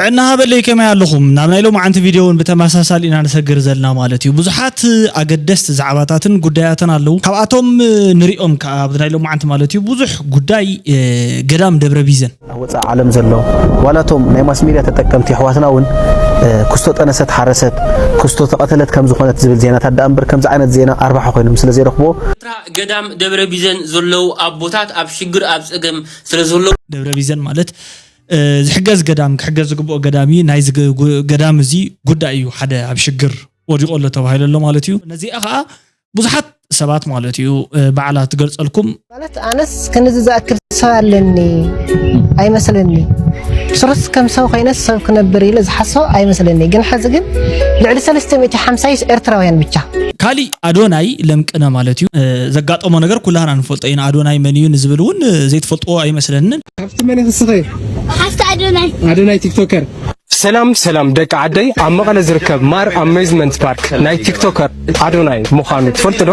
ጥዕና ሃበለይ፣ ከመይ ኣለኹም? ናብ ናይ ሎማዓንቲ ቪድዮ እውን ብተመሳሳሊ ኢና ንሰግር ዘለና ማለት እዩ። ብዙሓት ኣገደስቲ ዛዕባታትን ጉዳያትን ኣለዉ። ካብኣቶም ንሪኦም ከኣ ኣብ ናይ ሎማዓንቲ ማለት እዩ ብዙሕ ጉዳይ፣ እ፣ ገዳም ደብረ ቢዘን። ኣብ ወጻኢ ዓለም ዘሎ ዋላቶም ናይ ማስ ሚድያ ተጠቀምቲ ኣሕዋትና እውን፣ እ፣ ክስቶ ጠነሰት ሓረሰት፣ ክስቶ ተቐተለት ከም ዝኾነት ዝብል ዜናታት ደኣ እምበር ከምዚ ዓይነት ዜና ኣርባሓ ኮይኖም ስለ ዘይረኽብዎ ኤርትራ ገዳም ደብረ ቢዘን ዘለዉ ኣቦታት ኣብ ሽግር ኣብ ጸገም ስለ ዘለዉ ደብረ ቢዘን ማለት፣ እ፣ ዝሕገዝ ገዳም፣ ክሕገዝ ዝግብኦ ገዳም እዩ። ናይዚ ገ-፣ ጉ-፣ ገዳም እዚ ጉዳይ እዩ ሓደ ኣብ ሽግር ወዲቑ ኣሎ ተባሂሉ ኣሎ ማለት እዩ። ነዚኣ ኸኣ ብዙሓት ሰባት ማለት እዩ፣ እ፣ ባዕላ ትገልጸልኩም። ማለት ኣነስ ክንዚ ዝኣክል ሰብ ኣለኒ ኣይመስለኒ። ስሩስ ከም ሰብ ኮይነስ ሰብ ክነብር ኢለ ዝሓስቦ ኣይመስለኒ። ግን ሕዚ ግን ልዕሊ ሰለስተ ሚእቲ ሓምሳ ኤርትራውያን ብቻ። ካሊእ ኣዶናይ ለምቅነ ማለት እዩ። እ፣ ዘጋጠሞ ነገር ኩላህና ንፈልጦ ኢና። ኣዶናይ መን እዩ ንዝብል እውን፣ እ፣ ዘይትፈልጥዎ ኣይመስለንን። ሃፍቲ መን እዩ ንስኺ? ሃፍቲ ኣዶናይ። ኣዶናይ ቲክቶከር። ሰላም ሰላም ደቂ ዓደይ፣ ኣብ መቐለ ዝርከብ ማር ኣሜዝመንት ፓርክ ናይ ቲክቶከር ኣዶናይ ምዃኑ ትፈልጡ ዶ?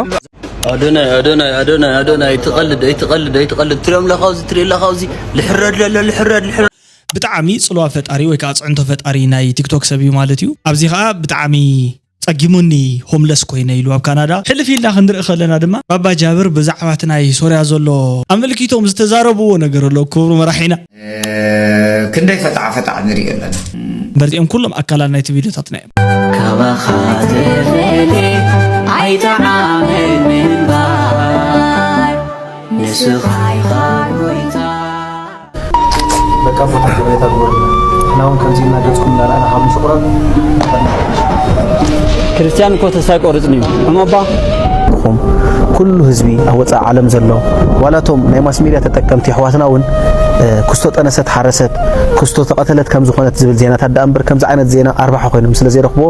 ኣዶናይ ኣዶናይ ኣዶናይ ኣዶናይ ኣይትቐልድ ኣይትቐልድ ኣይትቐልድ። ትሪኦም ኣለኻ ኣብዚ ትሪኢ ኣለኻ ኣብዚ ልሕረድ ለሎ ልሕረድ ልሕረድ። ብጣዕሚ ጽልዋ ፈጣሪ ወይ ከዓ ጽዕንቶ ፈጣሪ ናይ ቲክቶክ ሰብ እዩ ማለት እዩ። ኣብዚ ከዓ ብጣዕሚ ጸጊሙኒ ሆምለስ ኮይነ ኢሉ ኣብ ካናዳ። ሕልፍ ኢልና ክንርኢ ከለና ድማ ባባ ጃብር ብዛዕባ እቲ ናይ ሶርያ ዘሎ ኣመልኪቶም ዝተዛረብዎ ነገር ኣሎ ክቡር መራሒና። ክንደይ ፈጣዓ ፈጣዓ ንሪኢ ኣለና። እምበር እዚኦም ኩሎም ኣካላት ናይቲ ቪድዮታትና እዮም። ካባኻ ተፈልየ ኣይጠዓመን ምንባር፣ ንስኻ ኢኻ ጎይታ። በቃ ቦታ ገበታ ግበሩ። ንሕና እውን ከምዚ ኢልና ገጽኩም እናረኣና ካብ ንሽቑረብ። ክርስትያን እኮ ተስፋ ኣይቆርጽን እዩ። እሞ ኣባ። ኹም ኩሉ ህዝቢ ኣብ ወጻኢ ዓለም ዘሎ ዋላቶም ናይ ማስ ሚድያ ተጠቀምቲ ኣሕዋትና እውን፣ እ፣ ክስቶ ጠነሰት ሓረሰት፣ ክስቶ ተቐተለት ከም ዝኾነት ዝብል ዜናታት ደኣ እምበር ከምዚ ዓይነት ዜና ኣርባሓ ኮይኖም ስለ ዘይረኽብዎ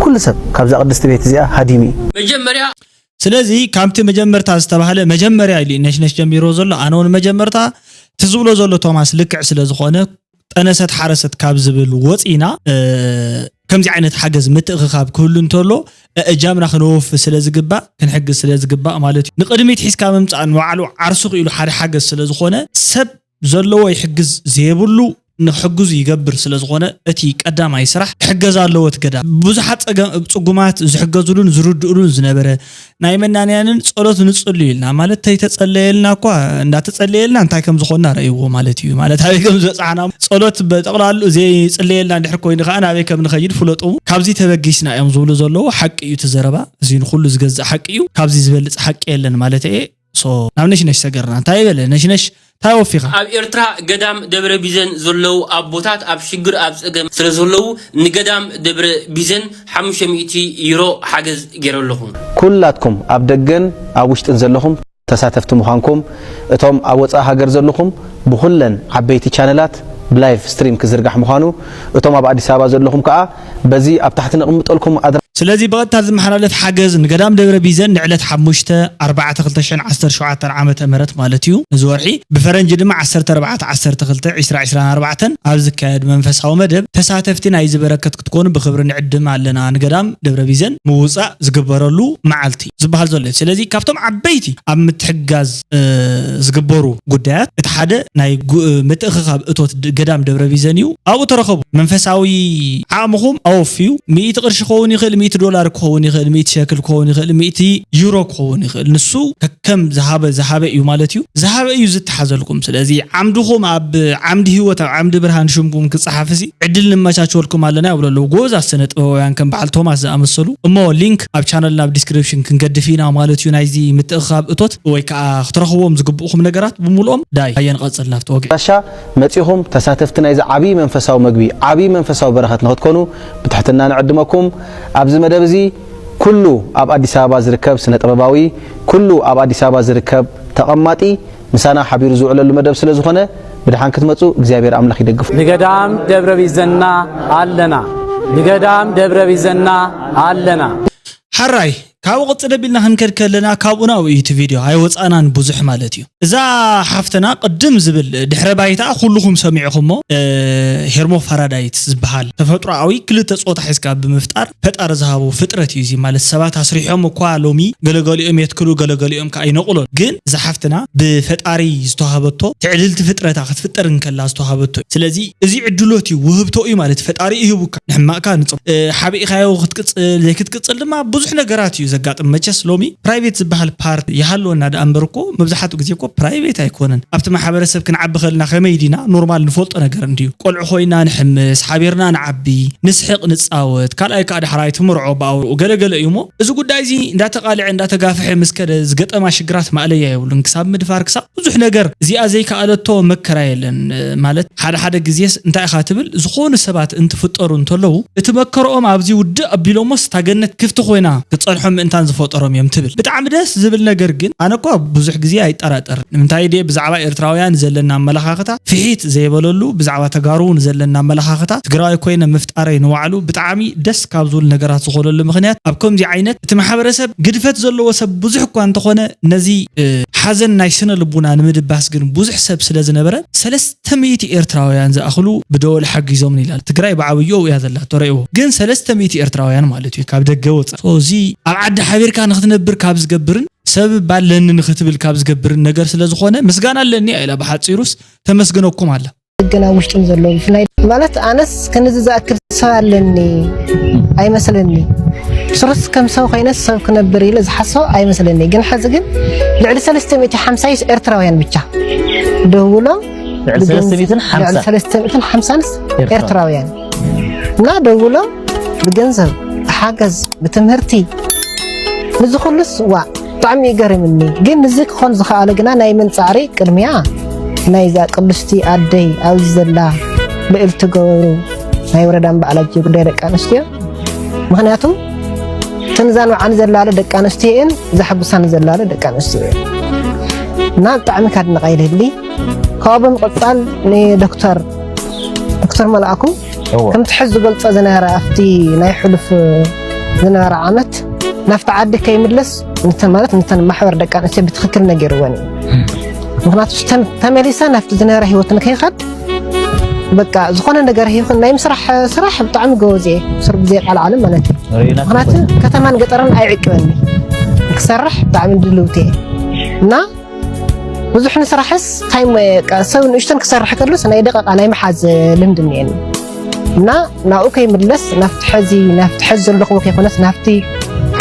ኩሉ ሰብ ካብዛ ቅድስቲ ቤት እዚኣ ሃዲሙ እዩ። መጀመርያ ስለዚ ካብቲ መጀመርታ ዝተባህለ መጀመርያ ኢሉ እዩ ነሽነሽ ጀሚሮ ዘሎ። ኣነ እውን መጀመርታ እቲ ዝብሎ ዘሎ ቶማስ ልክዕ ስለ ዝኾነ ጠነሰት ሓረሰት ካብ ዝብል ወፂና፣ እ፣ ከምዚ ዓይነት ሓገዝ ምትእኽኻብ ክህሉ እንተሎ፣ እ፣ እጃምና ክንወፊ ስለ ዝግባእ፣ ክንሕግዝ ስለ ዝግባእ ማለት እዩ። ንቕድሚት ሒዝካ ምምፃእ ንባዕሉ ዓርሱ ክኢሉ ሓደ ሓገዝ ስለ ዝኾነ፣ ሰብ ዘለዎ ይሕግዝ፣ ዘየብሉ ንክሕግዙ ይገብር ስለ ዝኾነ፣ እቲ ቀዳማይ ስራሕ ክሕገዝ ኣለዎ እቲ ገዳም። ብዙሓት ጸገም-፣ ጽጉማት ዝሕገዙሉን ዝርድኡሉን ዝነበረ ናይ መናንያንን ጸሎት ንጽሉ ኢልና፣ ማለት ተይተጸለየልና እኳ፣ እንዳተጸለየልና እንታይ ከም ዝኾንና ረእይዎ ማለት እዩ። ማለት ኣበይ ከም ዝበጻሕና፣ ጸሎት ብጠቕላሉ ዘይጽለየልና እንድሕር ኮይኑ ከኣ ናበይ ከም ንኸይድ ፍለጡ። ካብዚ ተበጊስና እዮም ዝብሉ ዘለዉ። ሓቂ እዩ እቲ ዘረባ። እዚ ንኹሉ ዝገዝእ ሓቂ እዩ። ካብዚ ዝበልጽ ሓቂ የለን ማለት እየ። ሶ፣ ናብ ነሽነሽ ሰገርና። እንታይ በለ ነሽነሽ? እንታይ ወፊኻ? ኣብ ኤርትራ ገዳም ደብረ ቢዘን ዘለዉ ኣቦታት ኣብ ሽግር ኣብ ጸገም ስለ ዘለዉ ንገዳም ደብረ ቢዘን ሓሙሽተ ሚእቲ ዩሮ ሓገዝ ገይረ ኣለኹ። ኩላትኩም ኣብ ደገን ኣብ ውሽጥን ዘለኹም ተሳተፍቲ ምዃንኩም፣ እቶም ኣብ ወጻኢ ሃገር ዘለኹም ብኹለን ዓበይቲ ቻነላት ብላይቭ ስትሪም ክዝርጋሕ ምዃኑ፣ እቶም ኣብ ኣዲስ ኣበባ ዘለኹም ከኣ በዚ ኣብ ታሕቲ ነቕምጠልኩም ኣድራ- ስለዚ ብቐጥታ ዝመሓላለፍ ሓገዝ ንገዳም ደብረ ቢዘን ንዕለት ሓሙሽተ ኣርባዕተ ክልተ ሽሕን ዓሰርተ ሸውዓተን ዓመተ ምህረት ማለት እዩ። እዚ ወርሒ ብፈረንጂ ድማ ዓሰርተ ኣርባዕተ ዓሰርተ ክልተ ዕስራ ዕስራን ኣርባዕተን ኣብ ዝካየድ መንፈሳዊ መደብ ተሳተፍቲ ናይዚ በረከት ክትኮኑ ብኽብሪ ንዕድም ኣለና። ንገዳም ደብረ ቢዘን ምውጻእ ዝግበረሉ መዓልቲ ዝበሃል ዘሎ እዩ። ስለዚ ካብቶም ዓበይቲ ኣብ ምትሕጋዝ፣ እ፣ ዝግበሩ ጉዳያት እቲ ሓደ ናይ ጉ-፣ ምትእኽኻብ እቶት ድ-፣ ገዳም ደብረ ቢዘን እዩ። ኣብኡ ተረኸቡ። መንፈሳዊ ዓቕምኹም ኣወፍዩ። ሚእቲ ቅርሺ ክኸውን ይኽእል፣ ሚእቲ ዶላር ክኸውን ይኽእል፣ ሚእቲ ሸክል ክኸውን ይኽእል፣ ሚእቲ ዩሮ ክኸውን ይኽእል። ንሱ ከከም ዝሃበ፣ ዝሃበ እዩ ማለት እዩ። ዝሃበ እዩ ዝተሓዘልኩም። ስለዚ ዓምድኹም ኣብ ዓምዲ ህይወት፣ ኣብ ዓምዲ ብርሃን ሽምኩም ክጸሓፍሲ ዕድል ንመቻቸወልኩም ኣለና ይብሉ ኣለዉ። ጎበዛት ስነ ጥበባውያን ከም በዓል ቶማስ ዝኣመሰሉ። እሞ ሊንክ ኣብ ቻነልና ኣብ ዲስክሪፕሽን ክንገድፍ ኢና ማለት እዩ። ናይዚ ምትእኽኻብ እቶት ወይ ከዓ ክትረኽብዎም ዝግብኡኹም ነገራት ብምልኦም ዳይ ኣየ ንቐጽል ናብቲ ወግዒ። ጋሻ መጺኹም ተሳተፍቲ ናይዚ ዓብዪ መንፈሳዊ መግቢ፣ ዓብዪ መንፈሳዊ በረኸት ንኽትኮኑ ብትሕትና ንዕድመኩም። ኣብዚ መደብ እዚ ኩሉ ኣብ ኣዲስ ኣበባ ዝርከብ ስነ ጥበባዊ፣ ኩሉ ኣብ ኣዲስ ኣበባ ዝርከብ ተቐማጢ ምሳና ሓቢሩ ዝውዕለሉ መደብ ስለ ዝኾነ ብድሓን ክትመጹ እግዚኣብሔር ኣምላኽ ይደግፉ። ንገዳም ደብረ ቢዘና ኣለና። ንገዳም ደብረ ቢዘና ኣለና። ሕራይ፣ ካብኡ ቅጽል ኣቢልና ክንከድ ከለና፣ ካብኡ ናብኡ እዩ እቲ ቪድዮ፣ ኣይወጻእናን ብዙሕ ማለት እዩ። እዛ ሓፍትና ቅድም ዝብል ድሕረ ባይታ ኩልኹም ሰሚዕኹሞ፣ እ፣ ሄርሞፋራዳይት ዝበሃል ተፈጥሮኣዊ ክልተ ጾታ ሒዝካ ብምፍጣር ፈጣሪ ዝሃቦ ፍጥረት እዩ። እዚ ማለት ሰባት ኣስሪሖም እኳ ሎሚ ገለገሊኦም የትክሉ፣ ገለገሊኦም ከኣ ይነቕሎን። ግን እዛ ሓፍትና ብፈጣሪ ዝተዋሃበቶ ትዕድልቲ ፍጥረታ ክትፍጠር እንከላ ዝተዋሃበቶ እዩ። ስለዚ እዚ ዕድሎት እዩ፣ ውህብቶ እዩ ማለት ፈጣሪ ይህቡካ። ንሕማቕካ ንጽ-፣ እ፣ ሓቢእካዮ ክትቅጽል፣ ዘይክትቅጽል ድማ ብዙሕ ነገራት እዩ ዘጋጥም። መቸስ ሎሚ ፕራይቬት ዝበሃል ፓርት ይሃልወና ደኣ እምበር እኮ መብዛሕትኡ ግዜ እኮ ፕራይቬት ኣይኮነን። ኣብቲ ማሕበረሰብ ክንዓቢ ከልና ከመይ ዲና ኖርማል ንፈልጦ ነገር እንድዩ። ቆልዑ ኮይና ንሕምስ፣ ሓቢርና ንዓቢ፣ ንስሕቕ፣ ንጻወት፣ ካልኣይ ከኣ ዳሕራይ ትምርዖ ብኣውርኡ ገለገለ እዩ እሞ፣ እዚ ጉዳይ እዚ እንዳተቓልዐ እንዳተጋፍሐ ምስ ከደ ዝገጠማ ሽግራት ማእለያ የብሉን። ክሳብ ምድፋር፣ ክሳብ ብዙሕ ነገር እዚኣ ዘይከኣለቶ መከራ የለን። ማለት ሓደ ሓደ ግዜስ እንታይ ኢኻ ትብል፣ ዝኾኑ ሰባት እንትፍጠሩ እንተለዉ እቲ መከረኦም ኣብዚ ውድእ ኣቢሎሞስ እታ ገነት ክፍቲ ኮይና ክትጸንሖም ምእንታን ዝፈጠሮም እዮም ትብል። ብጣዕሚ ደስ ዝብል ነገር ግን ኣነ እኳ ብዙሕ ግዜ ኣይጠራጠርን። ንምንታይ ድየ ብዛዕባ ኤርትራውያን ዘለና ኣመለኻኽታ ፍሒት ዘይበለሉ፣ ብዛዕባ ተጋሩ ንዘለና ኣመለኻኽታ ትግራዋይ ኮይነ ምፍጣረይ ንባዕሉ ብጣዕሚ ደስ ካብ ዝብል ነገራት ዝኾነሉ ምኽንያት ኣብ ከምዚ ዓይነት እቲ ማሕበረሰብ ግድፈት ዘለዎ ሰብ ብዙሕ እኳ እንተኾነ ነዚ፣ እ፣ ሓዘን ናይ ስነ ልቡና ንምድባስ ግን ብዙሕ ሰብ ስለ ዝነበረ ሰለስተ ሚእቲ ኤርትራውያን ዝኣኽሉ ብደወል ሓጊዞምን ኢላ። ትግራይ ብዓብዩ ኣብኡ እያ ዘላ፣ ተረእዎ። ግን ሰለስተ ሚእቲ ኤርትራውያን ማለት እዩ ካብ ደገ ወፃእ። So፣ እዚ ኣብ ዓዲ ሓቢርካ ንክትነብር ካብ ዝገብርን ሰብ ባለኒ ንክትብል ካብ ዝገብርን ነገር ስለ ዝኾነ ምስጋና ኣለኒ እያ ኢላ። ብሓፂሩስ ተመስግነኩም ኣላ። ግን ኣብ ውሽጥም ዘለዉ ብፍላይ ማለት ኣነስ ክንዚ ዝኣክል ሰብ ኣለኒ ኣይመስለኒ። ስሩስ ከም ሰብ ኮይነ ሰብ ክነብር ኢለ ዝሓስቦ ኣይመስለኒ። ግን ሕዚ ግን ልዕሊ ሰለስተ ሚእቲ ሓምሳ ኤርትራውያን ብቻ ደውሎም ልዕሊ ብገንዘብ ሰለስተ ሚእትን ሓምሳ ልዕሊ ሰለስተ ሚእትን ሓምሳንስ ኤርትራውያን። ኤርትራውያን እና ደውሎም ብገንዘብ ብሓገዝ ብትምህርቲ ንዚ ኩሉስ ዋ ብጣዕሚ ይገርምኒ። ግን እዚ ክኾን ዝኸኣለ ግና ናይ መን ጻዕሪ? ቅድሚያ ናይዛ ቅድስቲ ኣደይ ኣብዚ ዘላ ልዕልቲ ገብሩ ናይ ወረዳ እምበኣላጅ ጉዳይ ደቂ ኣንስትዮ። ምኽንያቱ እተን ዛንብዓኒ ዘላለ ደቂ ኣንስትዮ እየን፣ ዘሐጉሳኒ ዘላለ ደቂ ኣንስትዮ እየን እና ብጣዕሚ ካድንቓ ይደሊ። ካብኡ ብምቕጻል ንዶክተር ዶክተር መልኣኩ እወ። ከምቲ ሕዚ ዝገልጾ ዝነበረ ኣብቲ ናይ ሕሉፍ ዝነበረ ዓመት ናብቲ ዓዲ ከይምለስ፣ እንተ ማለት እንተን ማሕበር ደቂ ኣንስትዮ ብትኽክል ነጊርወን እዩ። ምኽንያቱ ተም-፣ ተመሊሰ ናብቲ ዝነበረ ህይወት ንከይኸድ በቃ ዝኾነ ነገር ይኹን ናይ ምስራሕ ስራሕ ብጣዕሚ ጎበዝ እየ። ስር ብዘይ ቃል ዓለም ማለት እዩ። ርኢና ምኽንያቱ ትኾን። ከተማን ገጠርን ኣይዕቅበኒ። ክሰርሕ ብጣዕሚ ድልውቲ እየ። እና ብዙሕ ንስራሕስ ታይም በቃ ሰብ ንእሽቶን ክሰርሕ ከሎስ ናይ ደቂቃ ናይ ምሓዝ ልምዲ እኒኤኒ። እና ናብኡ ከይምለስ ናብቲ ሕዚ ናብቲ ሕዚ ዘለኹዎ ከይኮነስ ናብቲ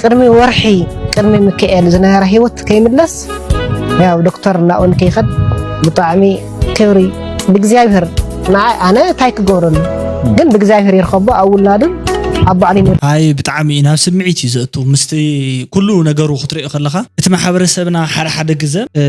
ቅድሚ ወርሒ ቅድሚ ሚካኤል ዝነበረ ህይወት ከይምለስ ያው ዶክተር ናብኡ ንከይኸድ ብጣዕሚ ክብሪ ብእግዚኣብሔር ንዓይ ኣነ እንታይ ክገብረሉ ግን ብእግዚኣብሔር ይርከቦ ኣብ ውላዱን ኣብ ባዕሉ ይመ- ኣይ ብጣዕሚ ናብ ስምዒት እዩ ዘእቱ ምስቲ ኩሉ ነገሩ ክትሪኦ ከለኻ እቲ ማሕበረሰብና ሓደ ሓደ ግዘ እ፣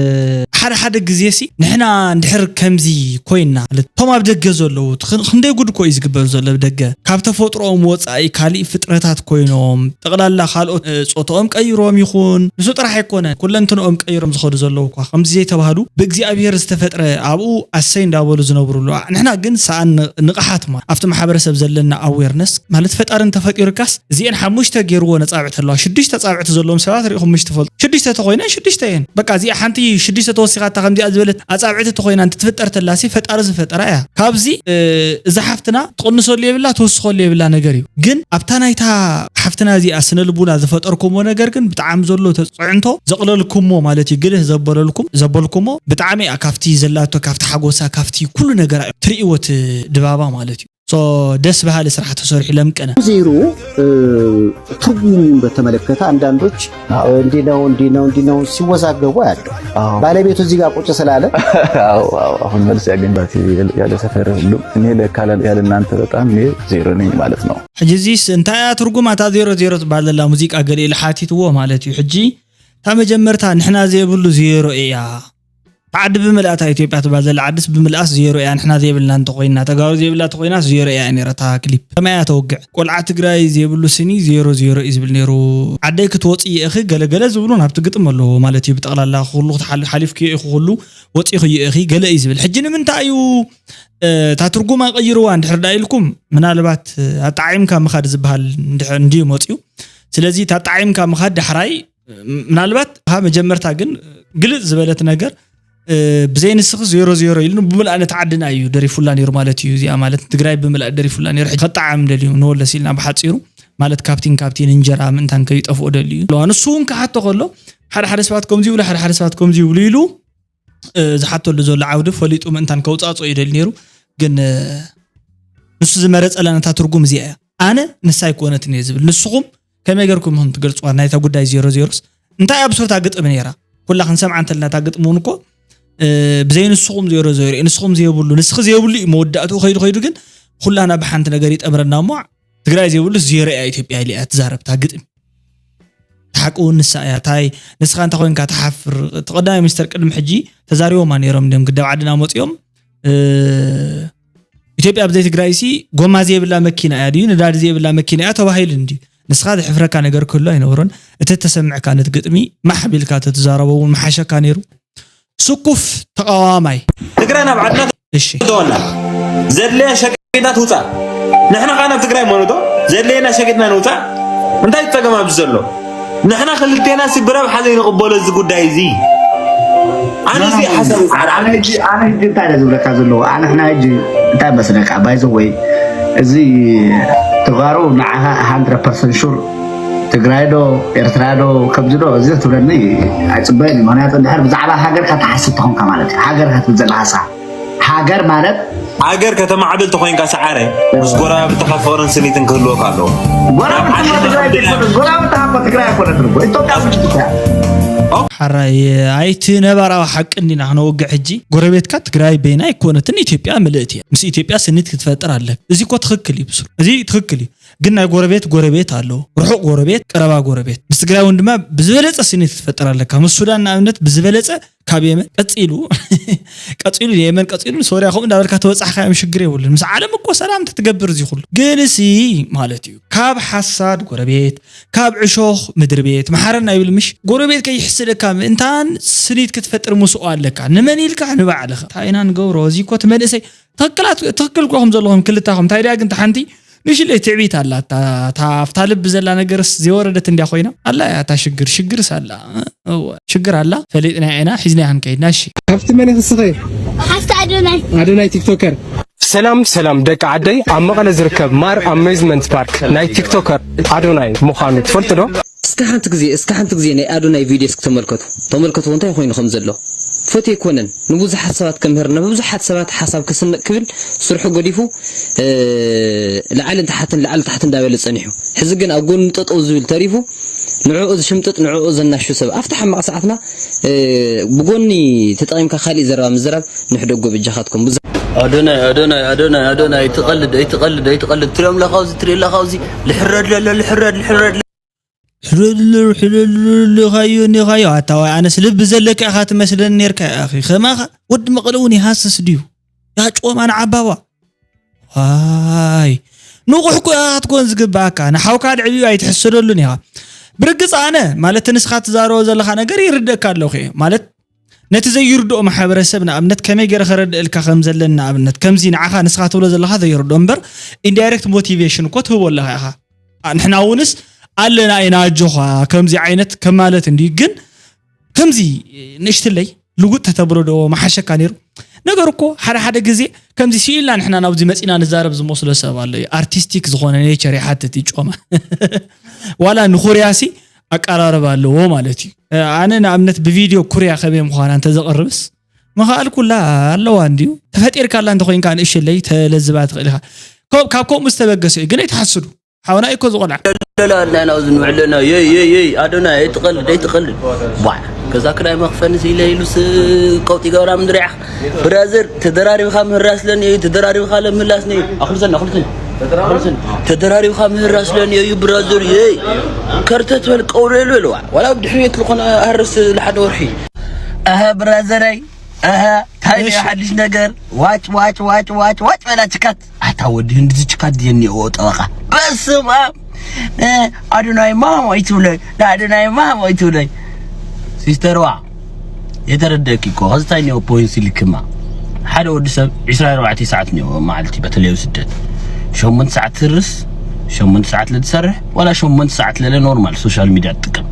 ሓደ ሓደ ግዜ ሲ ንሕና እንድሕር ከምዚ ኮይንና ማለት እቶም ኣብ ደገ ዘለዉ እቲ ኽን- ክንደይ ጉድ እኮ እዩ ዝግበር ዘሎ ኣብ ደገ ካብ ተፈጥሮኦም ወፃኢ ካሊእ ፍጥረታት ኮይኖም ጠቕላላ ካልኦት እ፣ ፆትኦም ቀይሮም ይኹን ንሱ ጥራሕ ኣይኮነ ኩለንትንኦም ቀይሮም ዝኸዱ ዘለዉ እኳ ከምዚ ዘይተባህሉ ብእግዚኣብሔር ዝተፈጥረ ኣብኡ ኣሰይ እንዳበሉ ዝነብሩሉ ንሕና ግን ሰኣን ን- ንቕሓት ማለት ኣብቲ ማሕበረሰብ ዘለና ኣዌርነስ ማለት ፈጣሪ እንተፈጢሩካስ እዚኤን ሓሙሽተ ገይርዎ ነፃብዕቲ ኣለዋ ሽዱሽተ ፃብዕቲ ዘለዎም ሰባት ሪኢኹም ምሽ ትፈልጡ ሽዱሽተ ተኮይነን ሽዱሽተ እየን በቃ እዚኣ ሓንቲ ሽዱሽተ ተወሲኻታ ከምዚኣ ዝበለት ኣፃብዕቲ ተኮይና እንትትፍጠር ተላሲ ፈጣሪ ዝፈጠራ እያ ካብዚ እ፣ እዛ ሓፍትና ትቕንሰሉ የብላ ትወስኸሉ የብላ ነገር እዩ ግን ኣብታ ናይታ ሓፍትና እዚኣ ስነ ልቡና ዝፈጠርኩምዎ ነገር ግን ብጣዕሚ ዘሎ ተፅዕንቶ ዘቕለልኩሞ ማለት እዩ ግልህ ዘበለልኩም ዘበልኩሞ ብጣዕሚ እያ ካብቲ ዘላቶ ካብቲ ሓጎሳ ካብቲ ኩሉ ነገራ እዩ ትርእይዎ እቲ ድባባ ማለት እዩ so ደስ በሃሊ ስራሕ ተሰሪሑ ለምቀነ ዜሮ ትርጉሙን በተመለከተ አንዳንዶች እንዲህ ነው እንዲህ ነው እንዲህ ነው ሲወዛገቡ ያለው ባለቤቱ እዚህ ጋር ቁጭ ስላለ አሁን መልስ ያገኝባት ያለ ሰፈር ሁሉም እኔ ለካ ያለ እናንተ በጣም እኔ ዜሮ ነኝ ማለት ነው። ሕጂ እዚስ እንታይ እያ ትርጉማ እታ ዜሮ ዜሮ ትበሃል ዘላ ሙዚቃ ገለ ኢሉ ሓቲትዎ ማለት እዩ ሕጂ እታ መጀመርታ ንሕና ዘይብሉ ዜሮ እያ እታ ዓዲ ብምልኣታ ኢትዮጵያ ትበሃል ዘላ ዓድስ ብምልኣስ ዜሮ እያ ንሕና ዘይብልና እንተኮይና ተጋሩ ዘይብላ እንተኮይናስ ዜሮ እያ ነይራ እታ ክሊፕ ከመይ እያ ተወግዕ ቆልዓ ትግራይ ዘይብሉ ስኒ ዜሮ ዜሮ እዩ ዝብል ነይሩ ዓደይ ክትወፅእ እየ እኺ ገለገለ ዝብሉ ናብቲ ግጥም ኣለዎ ማለት እዩ ብጠቕላላ ኩሉ ክትሓልፍ ሓሊፍክዮ ኢኹ ኩሉ ወፂእኽዮ እኺ ገለ እዩ ዝብል ሕጂ ንምንታይ እዩ እታ ትርጉማ ቀይርዋ እንድሕር ዳ ኢልኩም ምናልባት ኣጣዒምካ ምኻድ ዝበሃል እንድዩ መፅዩ ስለዚ እታ ጣዒምካ ምኻድ ዳሕራይ ምናልባት እታ መጀመርታ ግን ግልጽ ዝበለት ነገር ብዘይ ንስኺ ዜሮ ዜሮ ኢሉ ብምልኣነት ዓድና እዩ ደሪፉላ ነይሩ ማለት እዩ። እዚኣ ማለት ትግራይ ብምልኣት ደሪፉላ ነይሩ። ሕጂ ከጣዓም ደልዩ ንወለስ ኢልና ብሓፂሩ ማለት ካፕቲን ካፕቲን እንጀራ ምእንታን ከይጠፍኦ ደልዩ ኣለዋ። ንሱ እውን ክሓቶ ከሎ ሓደ ሓደ ሰባት ከምዚ ይብሉ፣ ሓደ ሓደ ሰባት ከምዚ ይብሉ ኢሉ ዝሓተሉ ዘሎ ዓውዲ ፈሊጡ ምእንታን ከውፃፅኦ ይደሊ ነይሩ። ግን ንሱ ዝመረፀላ ነታ ትርጉም እዚኣ እያ። ኣነ ንሳ ኣይኮነትን እየ ዝብል። ንስኹም ከመይ ገርኩም ኢኹም ትገልፅዋ? ናይታ ጉዳይ ዜሮ ዜሮስ እንታይ ኣብሱር እታ ግጥሚ ነይራ? ኩላ ክንሰምዓ እንተልና እታ ግጥሚ እውን እኮ ብዘይ ንስኹም ዜሮ ዜሮ እዩ። ንስኹም ዘይብሉ ንስኺ ዘይብሉ እዩ መወዳእትኡ ከይዱ ከይዱ ግን ኩላና ብሓንቲ ነገር ይጠምረና እሞ ትግራይ ዘይብሉ ዜሮ እያ ኢትዮጵያ ኢላ እያ ትዛረብ እታ ግጥሚ። ሓቂ እውን ንሳ እያ። እንታይ ንስኻ እንታይ ኮይንካ ትሓፍር? እቲ ቀዳማይ ሚኒስተር ቅድሚ ሕጂ ተዛሪቦማ ነይሮም እንዲም ግደብ ዓድና መፂኦም ኢትዮጵያ ብዘይ ትግራይ ሲ ጎማ ዘይብላ መኪና እያ ድዩ ነዳዲ ዘይብላ መኪና እያ ተባሂሉ እንዲ ንስኻ ዝሕፍረካ ነገር ክህሉ ኣይነበሮን። እቲ ተሰምዕካ ነቲ ግጥሚ ማሕ ቢልካ ተትዛረቦ እውን መሓሸካ ነይሩ። ስኩፍ ተቃዋማይ ትግራይ ናብ ዓድና እሺ ተወላ ዘድለያ ሸቂጥና ትውፃእ። ንሕና ከዓ ናብ ትግራይ መኑቶ ዘድለየና ሸቂጥና ንውፃእ። እንታይ ፀገም ኣብዚ ዘሎ? ንሕና ክልቴና ሲ ብረብሓ ዘይንቕበሎ እዚ ጉዳይ እዚ። ኣነ እዚ ሓሳብ ኣነ ሕጂ ኣነ ሕጂ እንታይ ኢለ ዝብለካ ዘለዉ ኣነ ሕና ሕጂ እንታይ መስለካ ባይዘ ወይ እዚ ተጋሩ ንዓኻ ሃንድረ ፐርሰንት ሹር ትግራይ ዶ ኤርትራ ዶ ከምዚ ዶ እዚ ትብለኒ ኣይፅበየን እዩ። ምክንያቱ እንድሕር ብዛዕባ ሃገርካ ትሓስብ ተኾንካ ማለት እዩ። ሃገርካ ትብል ዘለካ ሳ ሃገር ማለት ሃገር ከተማዕብል ተኮይንካ ሰዓረ ምስ ጎረባብትኻ ፍቅርን ስኒትን ክህልወካ ኣለዎ። ጎረባብትኻ ትግራይ ኣይኮነትን እኮ ኢትዮጵያ ብቻ እያ። ሓራይ ኣይቲ ነባራዊ ሓቂ እንዲና ክነወግዕ ሕጂ ጎረቤትካ ትግራይ በይና ኣይኮነትን ኢትዮጵያ ምልእቲ እያ። ምስ ኢትዮጵያ ስኒት ክትፈጥር ኣለክ። እዚ እኮ ትኽክል እዩ ብስሩ። እዚ ትኽክል እዩ። ግን ናይ ጎረቤት ጎረቤት ኣሎ። ርሑቕ ጎረቤት፣ ቀረባ ጎረቤት። ምስ ትግራይ እውን ድማ ብዝበለፀ ስኒት ክትፈጥር ኣለካ። ምስ ሱዳን ንኣብነት ብዝበለፀ ካብ የመን ቀፂሉ ቀፂሉ የመን ቀፂሉ ሶርያ ከምኡ እንዳበልካ ተበፃሕካዮም ሽግር የብሉን። ምስ ዓለም እኮ ሰላም ተትገብር እዚ ኩሉ ግን ሲ ማለት እዩ ካብ ሓሳድ ጎረቤት ካብ ዕሾኽ ምድሪ ቤት መሓረና ይብል ምሽ ጎረቤት ከይሕስደካ ምእንታን ስኒት ክትፈጥር ምስኦ ኣለካ። ንመን ኢልካ ንባዕልኻ እንታይ ኢና ንገብሮ እዚ እኮ እቲ መንእሰይ ትክክል እኮ ከም ዘለኹም ክልታኹም እንታይ ድያ ግን ሓንቲ ንሽለይ ትዕቢት ኣላ ኣብታ ልቢ ዘላ ነገርስ ዝወረደት እንድያ ኮይና ኣላ እያ እታ ሽግር ሽግርስ ኣላ እወ ሽግር ኣላ ፈሊጥና ኢና ሒዝና ክንከይድና እሺ ካብቲ መን ኢኺ ንስኺ ሓፍቲ ኣዶናይ ኣዶናይ ቲክቶከር ሰላም ሰላም ደቂ ዓደይ ኣብ መቐለ ዝርከብ ማር ኣሜዝመንት ፓርክ ናይ ቲክቶከር ኣዶናይ ምዃኑ ትፈልጡ ዶ እስከ ሓንቲ ግዜ እስከ ሓንቲ ግዜ ናይ ኣዶናይ ቪድዮ እስኪ ተመልከቱ ተመልከቱ እንታይ ኮይኑ ከም ዘሎ ፈትየ ኣይኮነን ንብዙሓት ሰባት ከምህር ንብዙሓት ሰባት ሓሳብ ከስንቕ ክብል ስርሑ ገዲፉ ላዕልን ታሕትን ላዕሊ ታሕቲ እንዳበለ ጸኒሑ ሕዚ ግን ኣብ ጎኑ ጠጠው ዝብል ተሪፉ ንዕኡ ዝሽምጥጥ ንዕኡ ዘናሹ ሰብ ኣብቲ ሓማቕ ሰዓትና ብጎኒ ተጠቒምካ ካሊእ ዘረባ ምዝራብ ንሕደጎ በጃኻትኩም ብዙ ኣዶናይ ኣዶናይ ኣዶናይ ኣዶናይ ኣይትቐልድ ኣይትቐልድ ኣይትቐልድ ትሪኦም ለኻውዚ ትሪኦ ለኻውዚ ልሕረድ ለሎ ልሕረድ ልሕረድ ሕልልር ሕልልር ልኻዮ ኒኻዮ ኣታ ዋይ ኣነስ ልቢ ዘለካ ኢኻ ትመስለኒ ኔርካ ኣኺ ከማኻ ወዲ መቐለ እውን ይሃስስ ድዩ ያ ጮማ ንዓባዋ ዋይ ንቑሕ እኮ ኢኻ ክትኮን ዝግባኣካ ንሓውካ ድዕብዩ ኣይትሕሰደሉን ኢኻ ብርግፅ ኣነ ማለት ንስኻ ትዛረቦ ዘለኻ ነገር ይርደእካ ኣለኹ ማለት ነቲ ዘይርድኦ ማሕበረሰብ ንኣብነት ከመይ ገይረ ከረድእልካ ከም ዘለኒ ንኣብነት ከምዚ ንዓኻ ንስኻ ትብሎ ዘለኻ ዘይርድኦ እምበር ኢንዳይሬክት ሞቲቬሽን እኮ ትህቦ ኣለኻ ኢኻ ንሕና እውንስ ኣለና ኢና ኣጆኻ ከምዚ ዓይነት ከማለት እንድዩ ግን ከምዚ ንእሽትለይ ልውጥ ተተብሎ ዶ መሓሸካ ነይሩ ነገር እኮ ሓደ ሓደ ግዜ ከምዚ ስኢልና ንሕና ናብዚ መፂና ንዛረብ ዝመስሎ ሰብ ኣሎ እዩ ኣርቲስቲክ ዝኾነ ኔቸር ይሓትት እዩ ጮማ ዋላ ንኹርያሲ ኣቀራርባ ኣለዎ ማለት እዩ። ኣነ ንኣብነት ብቪድዮ ኩርያ ከመይ ምዃና እንተዘቕርብስ ምኽኣልኩላ ኣለዋ እንድዩ። ተፈጢርካላ እንተኾይንካ ንእሽለይ ተለዝባ ትኽእል ኢኻ። ካብ ከምኡ ዝተበገሰ እዩ ግን ኣይትሓስዱ። ሓውና እኮ ዝቆልዓ። ኣለና ኣለና ኣብዚ ንውዕል ኣለና የይ የይ የይ ኣዶናይ ኣይትቐልድ ኣይትቐልድ ቧዕ ገዛ ክዳይ መኽፈኒ ኢለ ኢሉስ ቀውጢ ገብራ ምድሪ ያሕ ብራዘር ተደራሪብኻ ምህራስለኒ እዩ ተደራሪብኻ ለምህላስኒ እዩ ኣኽልሰኒ ኣኽልሰኒ ኣኽልሰኒ ተደራሪብኻ ምህራስለኒ እዩ ብራዘር የይ ከርተት በል ቀውሬሉ ኢልዋ ዋላ ብድሕሪት ዝኾነ ኣርስ ልሓደ ወርሒ ኣሀ ብራዘረይ ኣሀ እንታይ እዩ ሓድሽ ነገር ዋጭ ዋጭ ዋጭ ዋጭ ዋጭ በላ ችካት ኣታ ወዲ ህንዲ ዝችካት ድየ እኒኦዎ ጠበቃ በስመ ኣብ ኣዶናይ ማሞ ኣይትብለይ ንኣዶናይ ማሞ ኣይትብለይ ሲስተርዋ የተረደእኪ እኮ ከዚ እንታይ እኒኦ ፖይንት ሲልክማ ሓደ ወዲ ሰብ ዕስራ ኣርባዕተ ሰዓት እኒኦ መዓልቲ በተለይ ኣብ ስደት ሸሞንተ ሰዓት ትርስ ሸሞንተ ሰዓት ለትሰርሕ ዋላ ሸሞንተ ሰዓት ለለ ኖርማል ሶሻል ሚድያ ትጥቀም።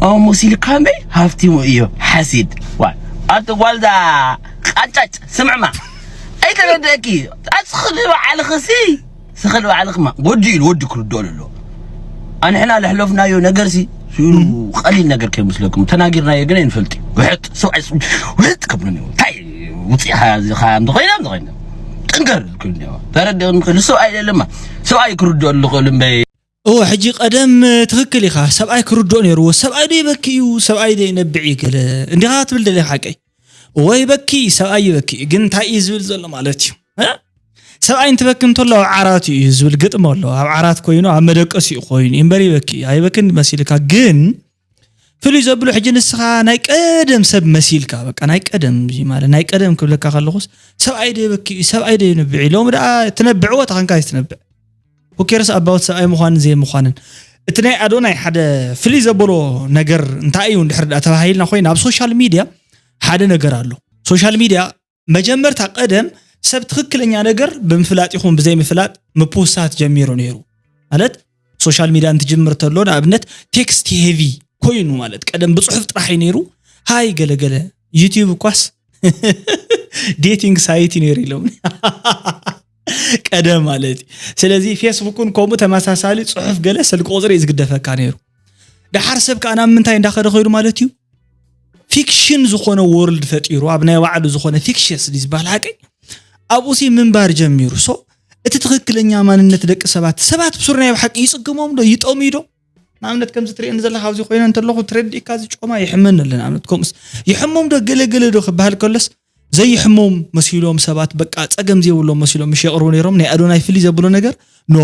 ኣሞ ሲልካ እምበይ ሃፍቲሙ እዩ ሓሲድ። ዋ ኣቲ ጓልዳ ቃጫጭ ስምዕማ ኣይተረደእኪ ኣስኽሊ ባዕልኽሲ ስኽሊ ባዕልኽማ ወዲ ኢሉ ወዲ ክርድኦ ኣለዎ። ኣንሕና ለሕለፍናዮ ነገርሲ ስሉ ቀሊል ነገር ከይመስለኩም ተናጊርናዮ ግን ኣይንፈልጥ። ውሕጥ ሰብኣይ ውሕጥ ከብሉኒ እንታይ ውፅኢኻ እዚኻ እንተኾይና እንተኾይና ጥንገር ክልኒ ተረድእን ክል ሰብኣይ የለማ ሰብኣይ ክርድኦ ልኽእል እምበይ። እወ ሕጂ ቀደም ትኽክል ኢኻ። ሰብኣይ ክርድኦ ነይርዎ። ሰብኣይ ዶ ይበኪ እዩ ሰብኣይ ዶ ይነብዕ እዩ ገለ እንዲኻ ትብል ደለ ሓቀይ ወይ በኪ ሰብኣይ ይበኪ ግን እንታይ እዩ ዝብል ዘሎ ማለት እዩ። እ? ሰብኣይ እንትበኪ እንተሎ ኣብ ዓራቱ እዩ ዝብል ግጥሚ ኣሎ። ኣብ ዓራት ኮይኑ ኣብ መደቀሲኡ ኮይኑ እዩ እምበር ይበኪ ኣይበክን መሲልካ ግን ፍሉይ ዘብሎ ሕጂ ንስኻ ናይ ቀደም ሰብ መሲልካ በቃ ናይ ቀደም እዚ ማለት ናይ ቀደም ክብለካ ከለኹስ ሰብኣይ ዶ ይበኪ እዩ ሰብኣይ ዶ ይነብዕ እዩ ሎሚ ደኣ ትነብዕዎ ተኸንካ እዩ ትነብዕ። Who cares about ሰብኣይ ምዃንን ዘይምዃንን። እቲ ናይ ኣዶናይ ሓደ ፍልይ ዘበሎ ነገር እንታይ እዩ እንድሕር ዳ ተባሂልና ኮይና ኣብ ሶሻል ሚድያ ሓደ ነገር ኣሎ። ሶሻል ሚድያ መጀመርታ ቀደም ሰብ ትኽክለኛ ነገር ብምፍላጥ ይኹን ብዘይምፍላጥ ምፕውሳት ጀሚሩ ነይሩ። ማለት ሶሻል ሚድያ እንትጅምር ተሎ ንኣብነት ቴክስት ሄቪ ኮይኑ ማለት ቀደም ብፅሑፍ ጥራሕ እዩ ነይሩ። ሃይ ገለገለ ዩቲዩብ እኳስ ዴቲንግ ሳይት እዩ ነይሩ ኢሎም ቀደም ማለት እዩ። ስለዚ ፌስቡክን ከምኡ ተመሳሳሊ ፅሑፍ ገለ ስልኪ ቁፅሪ እዩ ዝግደፈካ ነይሩ። ደሓር ሰብ ከዓ ናብ ምንታይ እንዳኸደ ከይዱ ማለት እዩ ፊክሽን ዝኾነ ወርልድ ፈጢሩ ኣብ ናይ ባዕሉ ዝኾነ ፊክሽስ ዝበሃል ሓቂ ኣብኡ ሲ ምንባር ጀሚሩ። ሶ እቲ ትኽክለኛ ማንነት ደቂ ሰባት ሰባት ብሱር ናይ ብሓቂ ይፅግሞም ዶ ይጠምዩ ዶ? ንኣብነት ከምዚ ትርእየኒ ዘለካ ኣብዚ ኮይነ እንተለኹ ትረዲእካ እዚ ጮማ ይሕመኒ ኣሎ ንኣብነት ከምኡስ ይሕሞም ዶ ገለገለ ዶ ክበሃል ከሎስ ዘይሕሞም መሲሎም ሰባት በቃ ፀገም ዘይብሎም መሲሎም ምሽ የቕርቡ ነይሮም ናይ ኣዶናይ ፍልይ ዘብሎ ነገር ኖ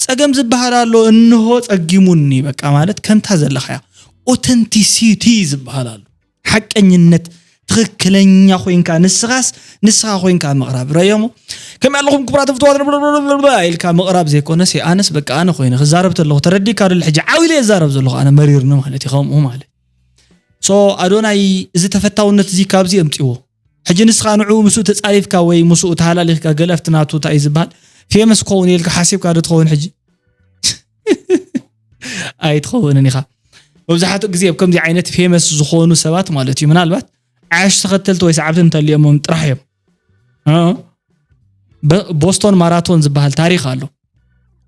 ፀገም ዝበሃል ኣሎ እንሆ ፀጊሙኒ በቃ ማለት ከምታ ዘለኻያ ኦተንቲሲቲ ዝበሃል ኣሎ ሓቀኝነት ትኽክለኛ ኮይንካ ንስኻስ ንስኻ ኮይንካ ምቕራብ ረዮሞ ከመይ ኣለኹም ክቡራት ፍትዋት ኢልካ ምቕራብ ዘይኮነስ ኣነስ በቃ ኣነ ኮይነ ክዛረብ ተለኹ ተረዲካ ዶ ሕጂ ዓው ኢለ የዛረብ ዘለኹ ኣነ መሪርኒ ማለት እዩ ከምኡ ማለት ሶ ኣዶናይ እዚ ተፈታውነት እዚ ካብዚ የምፅዎ ሕጂ ንስኻ ንዑ ምስኡ ተፃሪፍካ ወይ ምስኡ ተሃላሊኽካ ገለ ኣብቲ ናቱ እንታይ እዩ ዝበሃል ፌመስ ክኸውን ኢልካ ሓሲብካ ዶ ትኸውን ሕጂ ኣይትኸውንን ኢኻ መብዛሕትኡ ግዜ ኣብ ከምዚ ዓይነት ፌመስ ዝኾኑ ሰባት ማለት እዩ ምናልባት ዓሽ ተኸተልቲ ወይ ሰዓብቲ እንተልዮሞም ጥራሕ እዮም ቦስቶን ማራቶን ዝበሃል ታሪክ ኣሎ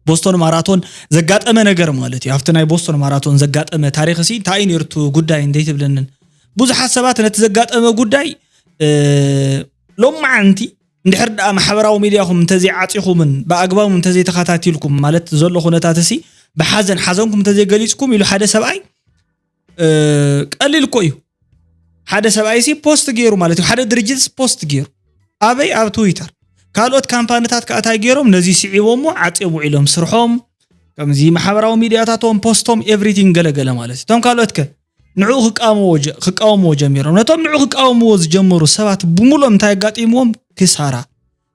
ቦስቶን ማራቶን ዘጋጠመ ነገር ማለት እዩ ኣብቲ ናይ ቦስቶን ማራቶን ዘጋጠመ ታሪክ ሲ እንታይ እዩ ነርቱ ጉዳይ እንዴት ይብለንን ብዙሓት ሰባት ነቲ ዘጋጠመ ጉዳይ ሎማዓንቲ እንድሕር ደኣ ማሕበራዊ ሚድያኹም እንተዘይዓፂኹምን ብኣግባቡ እንተዘይተኸታቲልኩም ማለት ዘሎ ኩነታት ሲ ብሓዘን ሓዘንኩም እንተዘይገሊፅኩም ኢሉ ሓደ ሰብኣይ ቀሊል እኮ እዩ ሓደ ሰብኣይ ሲ ፖስት ገይሩ ማለት እዩ ሓደ ድርጅት ፖስት ገይሩ ኣበይ ኣብ ትዊተር ካልኦት ካምፓኒታት ከዓ እንታይ ገይሮም ነዚ ስዒቦሞ ዓፅዮም ውዒሎም ስርሖም ከምዚ ማሕበራዊ ሚድያታቶም ፖስቶም ኤቭሪቲንግ ገለገለ ማለት እዩ እቶም ካልኦት ከ ንዕኡ ክቃወምዎ ጀ- ክቃወምዎ ጀሚሮም ነቶም ንዕኡ ክቃወምዎ ዝጀመሩ ሰባት ብምሉኦም እንታይ ኣጋጢምዎም ክሳራ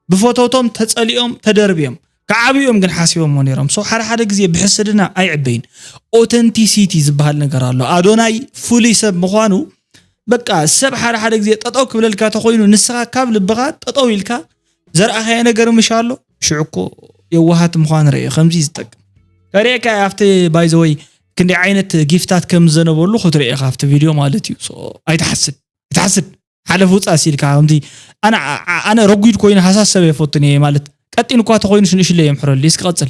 ብፈተውቶም ተፀሊኦም ተደርብዮም ክዓብዮም ግን ሓሲቦምዎ ነይሮም so ሓደ ሓደ ግዜ ብሕስድና ኣይዕበይን ኦተንቲሲቲ ዝበሃል ነገር ኣሎ ኣዶናይ ፍሉይ ሰብ ምዃኑ በቃ ሰብ ሓደ ሓደ ግዜ ጠጠው ክብለልካ ተኮይኑ ንስኻ ካብ ልብኻ ጠጠው ኢልካ ዘርኣኻዮ ነገር ምሽ ኣሎ ሽዑ እኮ የዋሃት ምዃን ርእ ከምዚ ዝጠቅም ተሪእካ ኣብቲ ባይዘወይ ክንደይ ዓይነት ጊፍታት ከም ዝዘነበሉ ክትርኢ ኢኻ ኣብቲ ቪድዮ ማለት እዩ ኣይትሓስድ ኣይትሓስድ ሓለፍ ውፃእ ሲልካ ከምዚ ኣነ ኣነ ረጒድ ኮይኑ ሃሳሰብ የፈቱን እየ ማለት ቀጢን እኳ ተኮይኑ ሽንሽለ የምሕረሉ እስኪ ቀፅል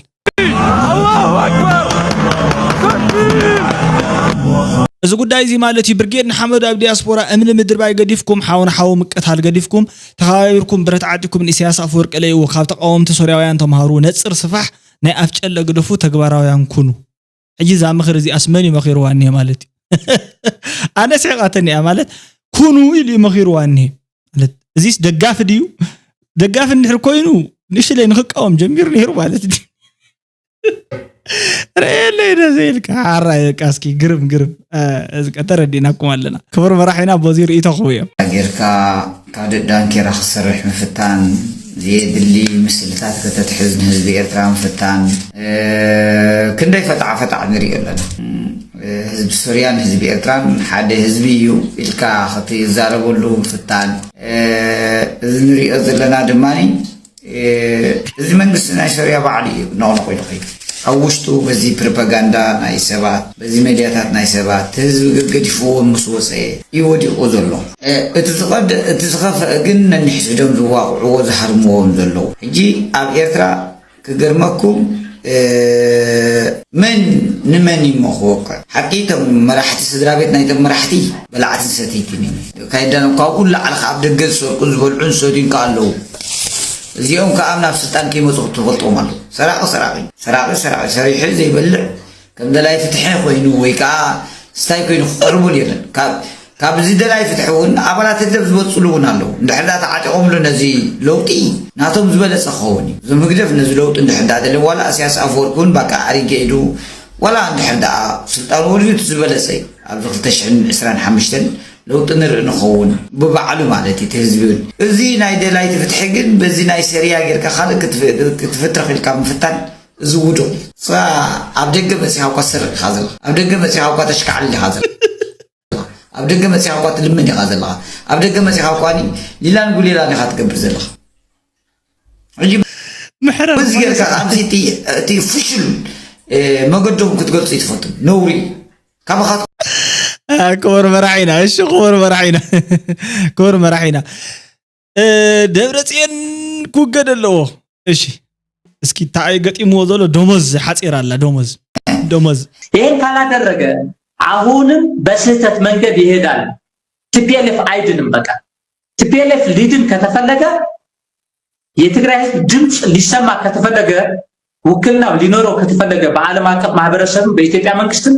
እዚ ጉዳይ እዚ ማለት እዩ ብርጌድ ንሓመዱ ኣብ ዲያስፖራ እምኒ ምድርባይ ገዲፍኩም ሓው ንሓው ምቅታል ገዲፍኩም ተኸባቢርኩም ብረት ዓጢኩም ንኢሳያስ ኣፈወርቂ ለይዎ ካብ ተቃወምቲ ሶርያውያን ተምሃሩ ነፅር ስፋሕ ናይ ኣፍጨለ ግደፉ ተግባራውያን ኩኑ ሕጂ እዛ ምኽሪ እዚኣስ መን እዩ መኺርዋ እኒሄ ማለት እዩ ኣነ ስሕቃተኒ እያ ማለት ኩኑ ኢሉ እዩ መኺርዋ እኒሄ ማለት እዚስ ደጋፊ ድዩ ደጋፊ እንድሕር ኮይኑ ንእሽለይ ንክቃወም ጀሚሩ ነይሩ ማለት እዩ ረየለይ ደዘ ኢልካ ሓራይ በቃ እስኪ ግርም ግርም ተረዲእናኩም ኣለና ክቡር መራሒና በዚ ርእይቶ ክህቡ እዮም ጌርካ ካልእ ዳንኬራ ክትሰርሕ ምፍታን ዘየድሊ ምስልታት ከተትሕዝ ንህዝቢ ኤርትራ ምፍታን ክንደይ ፈጣዕ ፈጣዕ ንሪኦ ኣለና ህዝቢ ሶርያን ህዝቢ ኤርትራን ሓደ ህዝቢ እዩ ኢልካ ክትዛረበሉ ምፍታን እዚ ንሪኦ ዘለና ድማ እዚ መንግስቲ ናይ ሶርያ ባዕሉ እዩ ነቕነቕ ኢሉ ከይዱ። ኣብ ውሽጡ በዚ ፕሮፓጋንዳ ናይ ሰባት፣ በዚ ሜድያታት ናይ ሰባት፣ እቲ ህዝቢ ገገዲፍዎ ምስ ወፀ እዩ ወዲቑ ዘሎ። እቲ ዝቐድ-፣ እቲ ዝኸፍአ ግን ነንሕድሕዶም ዝዋቕዕዎ ዝሃርምዎም ዘለዉ። ሕጂ ኣብ ኤርትራ ክገርመኩም፣ መን ንመን እዩ እሞ ክወቅዕ? ሓቂ እቶም መራሕቲ፣ ስድራ ቤት ናይቶም መራሕቲ በላዕትን ሰተይትን እዮም። ካይዳኖም ካብኡ ላዕሊ ኣብ ደገ ዝሰርቁ ዝበልዑን ዝሰትዩን ከኣ ኣለዉ። እዚኦም ከኣ ናብ ስልጣን ከይመፁ ክትፈልጥዎም ኣለዉ። ሰራቂ ሰራቂ፣ ሰራቂ ሰራቂ፣ ሰሪሑ ዘይበልዕ፣ ከም ደላይ ፍትሒ ኮይኑ ወይ ከኣ ስታይ ኮይኑ ክቐርቡን የለን። ካብ ካብዚ ደላይ ፍትሒ እውን ኣባላት ህግደፍ ዝበፅሉ እውን ኣለዉ። እንድሕር ዳ ተዓጢቖምሉ ነዚ ለውጢ ናቶም ዝበለፀ ክኸውን እዩ። እዞም ህግደፍ ነዚ ለውጢ እንድሕር ዳ ደልዮም ዋላ እስያስ ኣፈወርቂ እውን ባቃ ኣሪገ ኢሉ ዋላ እንድሕር ደኣ ስልጣን ወሪዱ እቲ ዝበለፀ እዩ። ኣብዚ ክልተ ሽሕን ዕስራን ሓሙሽተን ለውጢ ንርኢ ንኸውን ብባዕሉ ማለት እዩ እቲ ህዝቢ እውን። እዚ ናይ ደላይቲ ፍትሒ ግን በዚ ናይ ሰርያ ጌርካ ካልእ ክትፍ-፣ ክትፍትረኽ ኢልካ ምፍታን እዚ ውዱቕ እዩ። ንስኻ ኣብ ደገ መፂኻ እኳ ትሰርቕ ኢኻ ዘለኻ። ኣብ ደገ መፂኻ እኳ ተሽካዕልል ኢኻ ዘለኻ። ኣብ ደገ መፂኻ እኳ ትልምን ኢኻ ዘለኻ። ኣብ ደገ መፂኻ እኳ ሊላን ጉሌላን ኢኻ ትገብር ዘለኻ። ሕጂ ምሕረት በዚ ጌርካ ማለት ኣብዚ እቲ፣ እቲ ፍሹል፣ እ፣ መገዶም ክትገልጹ ይትፈቱ። ነውሪ እዩ። ካባኻትኩም ክቡር መራሒና፣ እሺ፣ ክቡር መራሒና፣ ክቡር መራሒና። እ፣ ደብረጽዮን ክውገድ ኣለዎ። እሺ፣ እስኪ እንታይ ገጢምዎ ዘሎ? ደሞዝ ሓጺር ኣላ፣ ደሞዝ፣ ደሞዝ። ይሄን ካላደረገ አሁንም በስህተት መንገድ ይሄዳል። ቲፒኤልኤፍ አይድንም። በቃ ቲፒኤልኤፍ ሊድን ከተፈለገ፣ የትግራይ ህዝብ ድምፅ ሊሰማ ከተፈለገ፣ ውክልና ሊኖረው ከተፈለገ፣ በዓለም አቀፍ ማህበረሰብም በኢትዮጵያ መንግስትም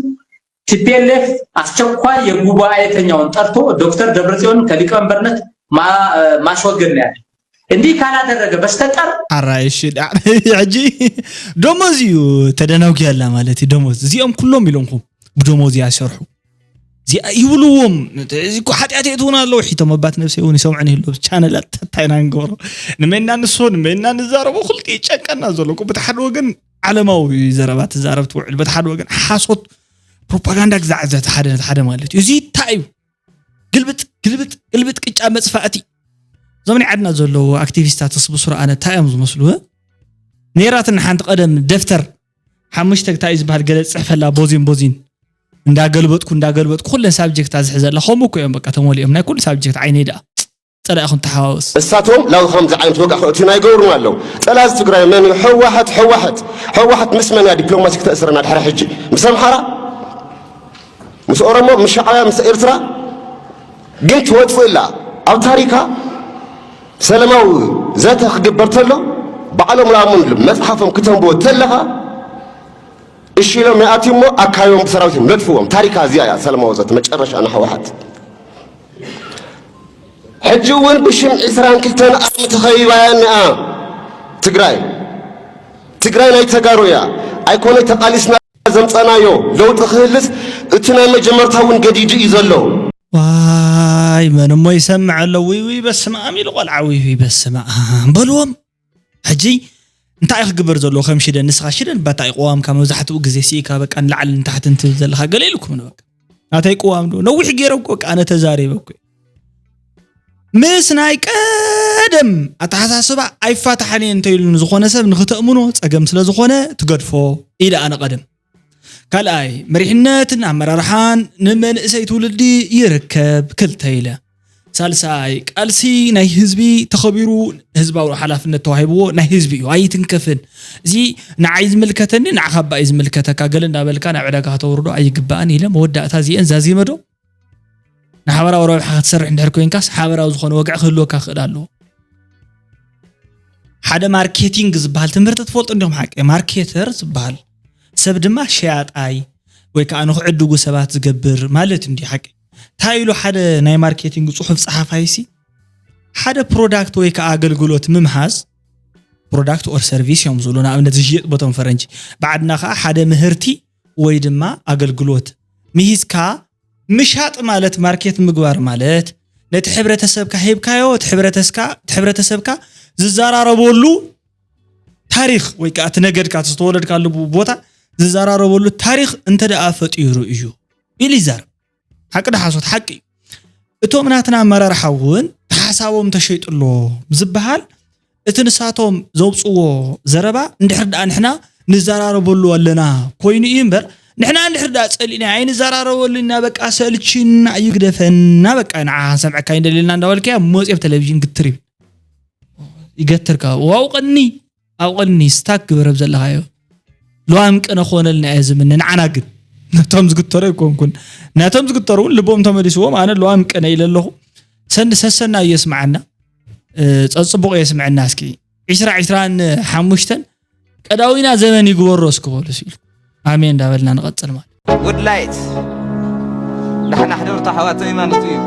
ቲፒኤልኤፍ አስቸኳይ የጉባኤተኛውን ጠርቶ ዶክተር ደብረጽዮንን ከሊቀመንበርነት ማ-፣ ማስወገድ ነው ያለ። እንዲህ ካላደረገ በስተቀር አራይ፣ እሺ፣ ዳ-፣ ሕጂ ደሞዝ እዩ ተደናጉያላ ማለት እዩ። ደሞዝ እዚኦም ኩሎም ኢሎምኩም ብደሞዝ እያ ዝሰርሑ። እዚኣ ይብልዎም፣ እዚ እኮ ሓጢኣት የእትዉና ኣለዉ። ሒቶም ኣባት ነብሰይ እውን ይሰምዑን ይህሉ ቻነላት እንታይ ኢና ንገብሮ? ንመና ንሶ፣ ንመና ንዛረቦ፣ ክልቲ ይጨንቀና ዘሎ እኮ። በቲ ሓደ ወገን ዓለማዊ ዘረባ ትዛረብ ትውዕል፣ በቲ ሓደ ወገን ሓሶት ፕሮፓጋንዳ ግዛዕ ዘተ ሓደ ነቲ ሓደ ማለት እዩ። እዚ እንታይ እዩ? ግልብጥ፣ ግልብጥ፣ ግልብጥ ቅጫ መጽፋእቲ። እዞም ናይ ዓድና ዘለዉ ኣክቲቪስታት ስብሱር ኣነ እንታይ እዮም ዝመስሉ? እ? ነይራትን ሓንቲ ቀደም ደፍተር ሓሙሽተ እንታይ እዩ ዝበሃል ገለ ዝጽሕፈላ ቦዚን ቦዚን። እንዳገልበጥኩ፣ እንዳገልበጥኩ ኩለን ሳብጀክታት ዝሕዘላ ከምኡ እኮ እዮም በቃ ተመሊኦም። ናይ ኩሉ ሳብጀክት ዓይነይ ደኣ። ጸላኢኹም ተሓዋወስ። እሳቶም ላው ከምዚ ዓይነት ወግዒ ክእትዩና ይገብሩና ኣለዉ። ጸላኢ ትግራይ መን እዩ? ህወሓት፣ ህወሓት። ህወሓት ምስ መን እያ ዲፕሎማሲ ክተእስረና ድሕሪ ሕጂ? ምስ ኣምሓራ? ምስ ኦሮሞ? ምስ ሻዕብያ? ምስ ኤርትራ? ግን ትወጽእ ኣላ። ኣብ ታሪካ ሰላማዊ ዘተ ክግበር ተሎ ባዕሎም ላሙን መጽሓፎም ክተንብቦ ተለኻ እሺ ኢሎም ይኣትዩ እሞ ኣካዮም ብሰራዊት እዮም ነጥፍዎም። ታሪካ እዚኣ እያ ሰላማዊ ዘተ መጨረሻ ንህወሓት። ሕጂ እውን ብሽም ዕስራን ክልተን ኣርሚ ተኸቢባ እያ እኒኣ ትግራይ። ትግራይ ናይ ተጋሩ እያ። ኣይኮነይ ተቓሊስና ዘምፀናዮ ለውጢ ክህልስ እቲ ናይ መጀመርታ እውን ገዲዱ እዩ ዘሎ። ዋይ፣ መን እሞ ይሰምዕ ኣሎ? ውይ፣ ውይ፣ በስመ ኣብ ኢሉ ቆልዓ፣ ውይ፣ ውይ፣ በስመ ኣብ በልዎም። ሕጂ እንታይ እዩ ክግበር ዘለዎ? ከም ሽደን፣ ንስኻ ሽደን ባታ እዩ ቅዋምካ፣ መብዛሕትኡ ግዜ ስኢካ፣ በቃ ንላዕሊ ንታሕቲ እንትብል ዘለኻ ገለ ኢልኩም ንበቃ። ናተይ ቅዋም ዶ? ነዊሕ ገይረ እኮ፣ በቃ ኣነ ተዛሪበ እኮ። ምስ ናይ ቀደም ኣተሓሳስባ ኣይፋታሕን እየ እንተኢሉ ንዝኾነ ሰብ ንክተእምኖ ጸገም ስለ ዝኾነ ትገድፎ ኢለ ኣነ ቀደም። ካልኣይ፣ መሪሕነትን ኣመራርሓን ንመንእሰይ ትውልዲ ይርከብ፣ ክልተ ኢለ። ሳልሳይ፣ ቃልሲ ናይ ህዝቢ ተኸቢሩ ህዝባዊ ሓላፍነት ተዋሂብዎ ናይ ህዝቢ እዩ፣ ኣይትንከፍን። እዚ ንዓይ ዝምልከተኒ፣ ንዓኻ እባ እዩ ዝምልከተካ፣ ገለ እንዳበልካ ናብ ዕዳጋ ከተውርዶ ኣይግባእን ኢለ መወዳእታ እዚአን ዛዚመ ዶ? ንሓበራዊ ረብሓ ክትሰርሕ እንድሕር ኮይንካስ፣ ሓበራዊ ዝኾነ ወግዒ ክህልወካ ክኽእል ኣለዎ። ሓደ ማርኬቲንግ ዝበሃል ትምህርቲ ትፈልጡ እንዲኹም ሓቂ? ማርኬተር ዝበሃል ሰብ ድማ ሸያጣይ ወይ ከዓ ንኽዕድጉ ሰባት ዝገብር ማለት እንዲ ሓቂ? እንታይ ኢሉ ሓደ ናይ ማርኬቲንግ ጽሑፍ ጸሓፋይሲ ሓደ ፕሮዳክት ወይ ከዓ ኣገልግሎት ምምሃዝ፣ ፕሮዳክት ኦር ሰርቪስ እዮም ዝብሉ፣ ንኣብነት ዝሽየጥ ቦቶም ፈረንጂ። ብዓድና ከዓ ሓደ ምህርቲ ወይ ድማ ኣገልግሎት ምሂዝካ ምሻጥ ማለት ማርኬት ምግባር ማለት ነቲ ሕብረተሰብካ ሂብካዮ፣ እቲ ሕብረተስካ-፣ እቲ ሕብረተሰብካ ዝዘራረበሉ ታሪኽ ወይ ከዓ እቲ ነገድካ፣ እቲ ዝተወለድካሉ ቦታ ዝዘራረበሉ ታሪኽ እንተ ደኣ ፈጢሩ እዩ ኢሉ ይዛረብ። ሓቂ ዶ ሓሶት? ሓቂ እዩ። እቶም ናትና ኣመራርሓ እውን ሓሳቦም ተሸይጡ ኣሎ ዝበሃል እቲ ንሳቶም ዘውፅዎ ዘረባ እንድሕር ደኣ ንሕና ንዘራረበሉ ኣለና ኮይኑ እዩ እምበር፣ ንሕና እንድሕር ደኣ ፀሊእና ኣይንዘራረበሉ ኢና፣ በቃ ሰልችና እዩ፣ ግደፈና፣ በቃ ንዓ ክንሰምዐካ ኣይንደልየልና እንዳበልካዮ መፂኦም ቴሌቪዥን ግትር ይብል። ይገትርካ ኣብኡ ቀኒ ኣብኡ ቀኒ ስታክ ግበር ኣብ ዘለኻዮ። ለዋም ቅነ ክኾነልና እየ ዝምነ። ንዓና ግን ነቶም ዝግተሩ ኣይኮንኩን። ነቶም ዝግተሩ እውን ልቦም ተመሊስዎም፣ ኣነ ለዋም ቅነ ኢለ ኣለኹ። ሰንዲ ሰሰና እዩ የስምዓና። ጸጽቡቕ የስምዐና። እስኪ ዒስራ ዒስራን ሓሙሽተን ቀዳዊና ዘመን ይግበሮ እስኪ በሉ ሲሉ ኣሜን እንዳበልና ንቐጽል ማለት። ጉድ ላይት ዳሕና ሕደርቱ ኣሕዋተይ ማለት እዩ።